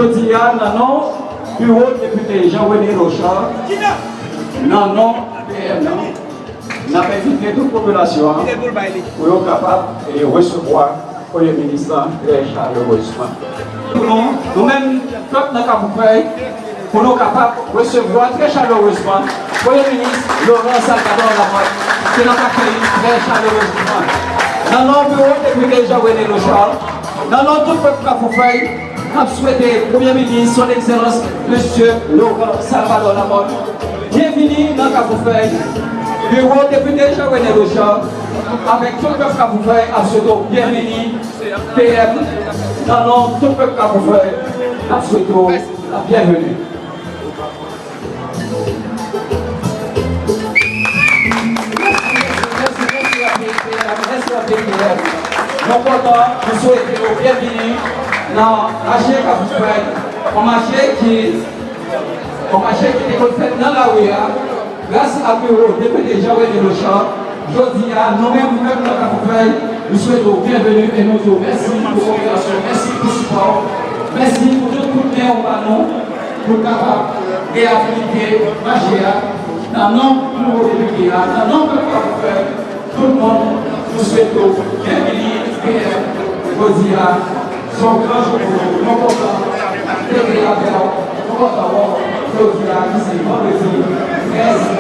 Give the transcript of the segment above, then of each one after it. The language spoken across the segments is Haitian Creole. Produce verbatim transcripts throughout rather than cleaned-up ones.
Jodi a, nan non biwo depite Jean René Lochard, nan non P M nan, n ap envite tout popilasyon an pou yo kapab, e, resevwa Premye Minis lan trè chalerezman. Pou nou, nou menm, pèp nan Kafoufèy, pou nou kapab resevwa trè chalerezman Premye Minis Laurent Salvador Lamothe, ke n ap akeyi trè chalerezman. Nan non biwo depite Jean René Lochard, nan non tout pèp Kafoufèy, n ap swete Premye Minis, Son Egzelans, Mesye Laurent Salvador Lamothe, byenvini nan Kafoufèy. Biwo depite Jean René Lochard, avèk tout pèp Kafoufèy, ap swete w byenvini. P M, nan non tout pèp Kafoufèy, n ap swete w byenvini. Mèsi, mèsi, mèsi, mèsi anpil, P M. Mèsi anpil, P M. Nou kontan, nou swete w byenvini nan mache Kafoufèy, yon mache ki, yon mache ki te konn fèt nan lari a, gras a biwo depite Jean René Lochard, jodi a, nou menm, pèp nan Kafoufèy, nou swete w byenveni e nou di w mèsi pou kòperasyon, mèsi pou sipò w, mèsi pou tout kout men w ba nou, pou n kapab reyabilite mache a, nan non biwo depite a, nan non pèp Kafoufèy, tout moun, nou swete w byenvini, P M, jodi a, se yon gran jou pou nou, nou kontan tete avè w, nou kontan wè w jodi a ki se vandredi. Mèsi.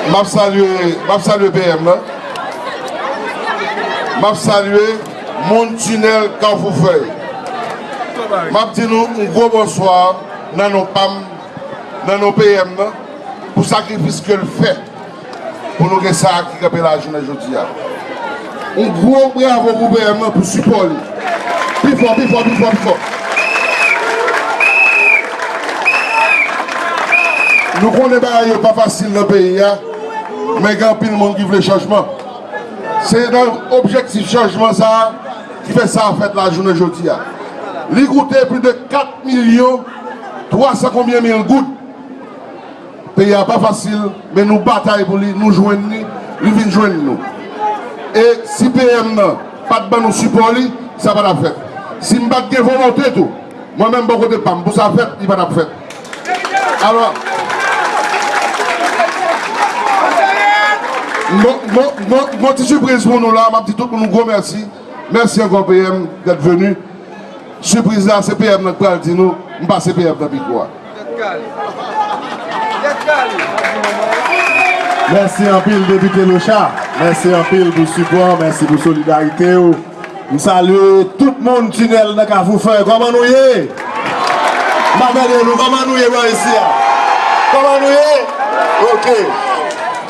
M ap salye, m ap salye P M nan. M ap salye moun tinèl Kafou Fèy. M ap di nou yon gwo bonswa nan non pa m, nan non P M nan, pou sakrifis ke l fè pou nou gen sa a ki kanpe la jounen jodi a. Yon gwo bravo pou P M nan pou sipò li. Pi fò, pi fò, pi fò, pi fò. Nou konnen bagay yo pa fasil nan peyi a, men gen anpil moun ki vle chanjman. Se nan objektif chanjman sa a ki fè sa a fèt la jounen jodi a. Li koute plis de kat milyon twa san konbyen mil goud. Peyi a pa fasil, men nou batay pou li, nou jwenn li, li vin jwenn nou. E si P M nan pa t ban nou sipò li, sa pa t ap fèt. Si m pa t gen volonte tou, mwen menm bò kote pa m, pou sa fèt, li pa t ap fèt. Alò, m gon, m gon, m gon, m gon ti sipriz pou nou la, m ap di tout moun yon gwo mèsi. Mèsi ankò P M d'être venu. Sipriz la, se P M nan k pral di nou, m pase P M nan mikwo a. Mèsi anpil, Depite Lochard. Mèsi anpil pou sipò, mèsi pou solidarite w. M salye tout moun tinèl nan Kafou Fèy. Kòman nou ye? M ap mande nou, kòman nou ye bò isi a? Kòman nou ye? Oke.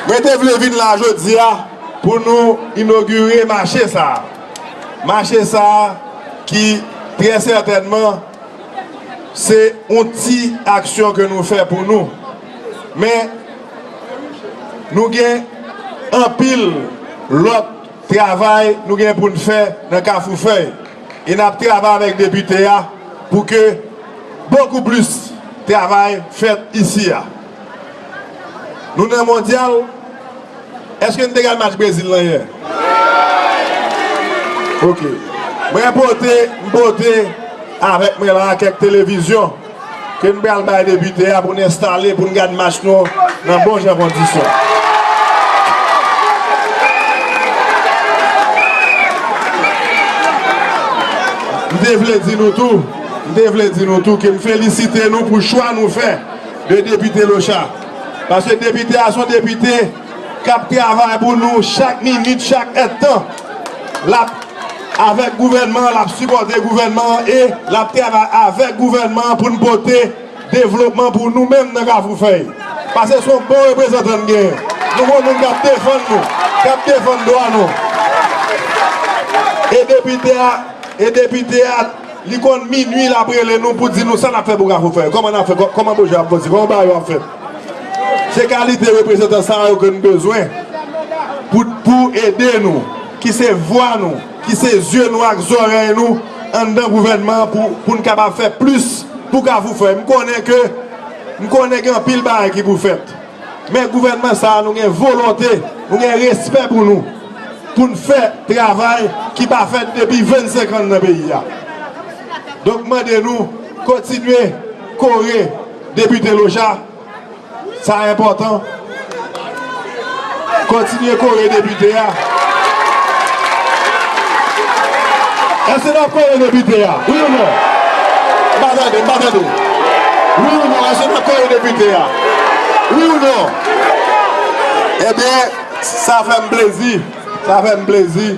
Mwen te vle vin la jodi a pou nou inogire mache sa a. Mache sa a ki trè sètènman se yon ti aksyon ke nou fè pou nou. Men nou gen anpil lòt travay nou gen pou n fè nan Kafou Fèy. E n ap travay avèk depite a pou ke bokou plis travay fèt isi a. Nou nan mondyal, èske n te gad match Brezil lan yè? Oke. Mwen pote, m pote avèk mwen la kèk televizyon ke n pral bay depite a pou n enstale, pou n gad match nou nan bon jan kondisyon. M te vle di nou tou, m te vle di nou tou ke m felisite nou pou chwa nou fè de depite Lochard. Paske depite a se yon depite k ap travay pou nou chak minit, chak èdtan. L ap avèk gouvènman an, l ap sipòte gouvènman an e l ap travay avèk gouvènman an pou n pote devlopman pou nou menm nan Kafou Fèy. Paske se yon bon reprezantan n genyen. Nou gen yon moun k ap defann nou, k ap defann dwa nou. E depite a, e depite a, li konn minui l ap rele nou pou di nou sa n ap fè pou Kafou Fèy. Kòman n ap fè? Kò-, kòman Boje ap fè? Kòman bagay yo ap fèt? Se kalite reprezantan sa yo ke n bezwen pou, pou ede nou, ki se vwa nou, ki se zye nou ak zòrèy nou anndan gouvènman an pou, pou n kapab fè plis pou Kafou Fèy. M konnen ke, m konnen gen anpil bagay ki pou fèt. Men gouvènman sa a, nou gen volonte, nou gen respè pou nou, pou n fè travay ki pa fèt depi vennsenk an nan peyi a. Donk, m mande nou kontinye kore depite Loja. Sa enpòtan. Kontinye kore depite a. Èske n ap kore depite a? Wi ou non? M pa tande, m pa tande. Wi ou non? Èske n ap kore depite a? Wi ou non? Ebyen, sa fè m plezi. Sa fè m plezi.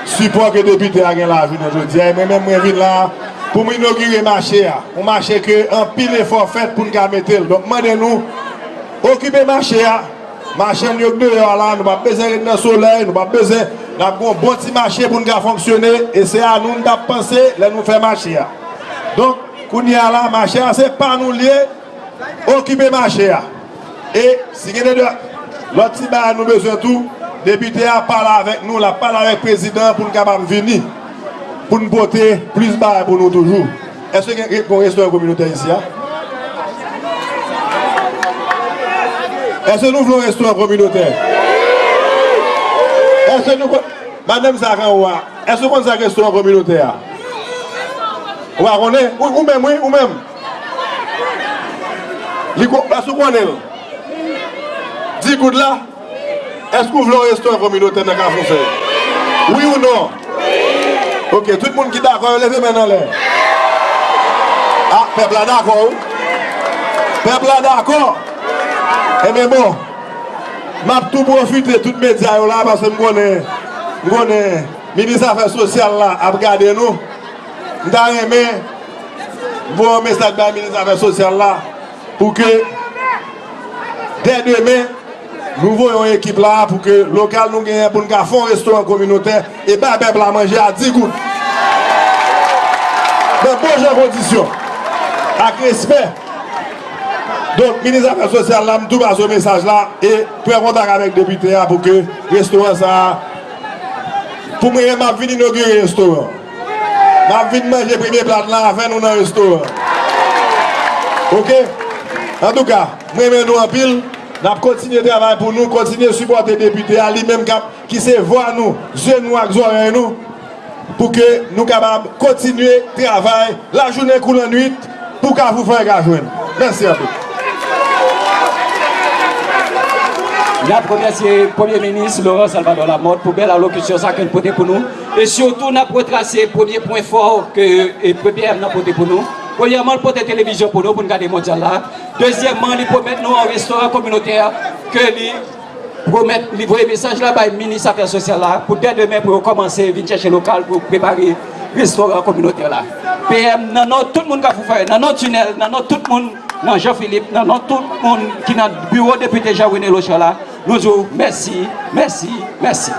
Sipò ke depite a gen la jounen jodi a. E mwen menm, mwen vin la pou m inogire mache a. Yon mache ke anpil efò fèt pou n ka mete l. Donk, m mande nou okipe mache a. Machann yo k deyò a la, nou p ap bezwen ret nan solèy, nou p ap bezwen, n ap gen yon bon ti mache pou n ka fonksyone, e se a nou n t ap panse lè nou fè mache a. Donk, kounye a la, mache a se pa nou l ye, okipe mache a. E si gen de lòt ti bagay nou bezwen tou, depite a pale avèk nou, l ap pale avèk prezidan an pou n kapab vini, pou n pote plis bagay pou nou toujou. Èske gen, gen yon restoran kominotè isi a? Èske nou vle yon restoran kominotè? Èske nou kon-, madanm sa k anwo a, èske ou konn sa k restoran kominotè a? Ou pa konnen? Ou, ou menm, wi, ou menm. Li ko-, èske ou konnen l? Di goud la? Èske ou vle yon restoran kominotè nan Kafou Fèy? Wi ou non? Ok, tout moun ki dakò yo, leve men n anlè. A, pèp la dakò, wi. Pèp la dakò. Ebyen bon, m ap tou pwofite tout medya yo la, paske m konnen, m konnen minis afè sosyal la ap gade nou. M ta renmen voye yon mesaj bay minis afè sosyal la pou ke dè demen, nou voye yon ekip la pou ke lokal nou genyen pou n ka fè yon restoran kominotè e bay pèp la manje a di goud. Nan bon jan kondisyon, ak respè. Donk, minis afè sosyal la, m tou pase mesaj la e pran kontak avèk depite a pou ke restoran sa a, pou mwen menm, m ap vin inogire restoran. N ap vin manje premye plat la avè nou nan restoran. Ok? Antouka, m renmen nou anpil. N ap kontinye travay pou nou, kontinye sipòte depite a, li menm k ap, ki se vwa nou, zye nou ak zòrèy nou, pou ke nou kapab kontinye travay lajounen kou lannwit pou Kafou Fèy ka jwenn. Mèsi anpil. N ap remèsye Premye Minis Laurent Salvador Lamothe pou bèl alokisyon sa ke l pote pou nou. E sitou, n ap retrase premye pwen fò ke, e, P P M nan pote pou nou. Premyèman, l pote televizyon pou nou, pou n gade mondyal la. Dezyèmman, li pwomèt nou yon restoran kominotè ke li pwomèt, li voye mesaj la bay minis afè sosyal la, pou dè demen, pou yo kòmanse vin chèche lokal pou prepare restoran kominotè la. P M, nan non tout moun Kafou Fèy, nan non Tinèl, nan non tout moun nan Jean Philippe, nan non tout moun ki nan biwo depite Jean René Lochard la, nou di w mèsi, mèsi, mèsi.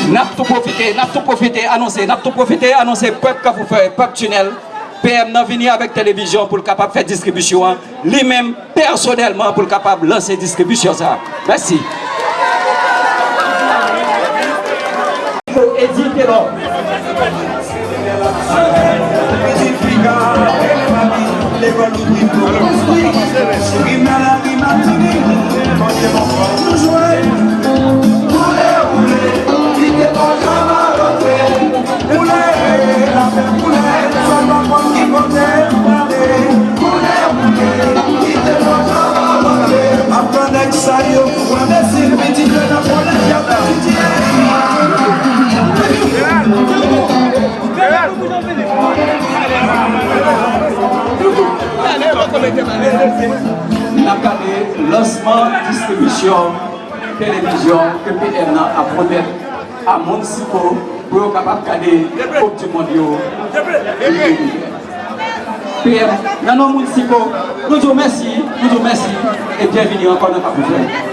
N ap tou pwofite, n ap tou pwofite anonse, n ap tou pwofite anonse pèp Kafou Fèy, pèp Tinèl, P M nan vini avèk televizyon pou l kapab fè distribisyon an, li menm pèsonèlman pou l kapab lanse distribisyon sa a. Mèsi. Edil Telò. Gade lansman distribisyon televizyon ke P M nan ap remèt a moun Siko pou yo kapab gade Koup di Mond yo. P M, nan non moun Siko, nou di w mèsi, nou di w mèsi, e byenvini ankò nan Kafoufè.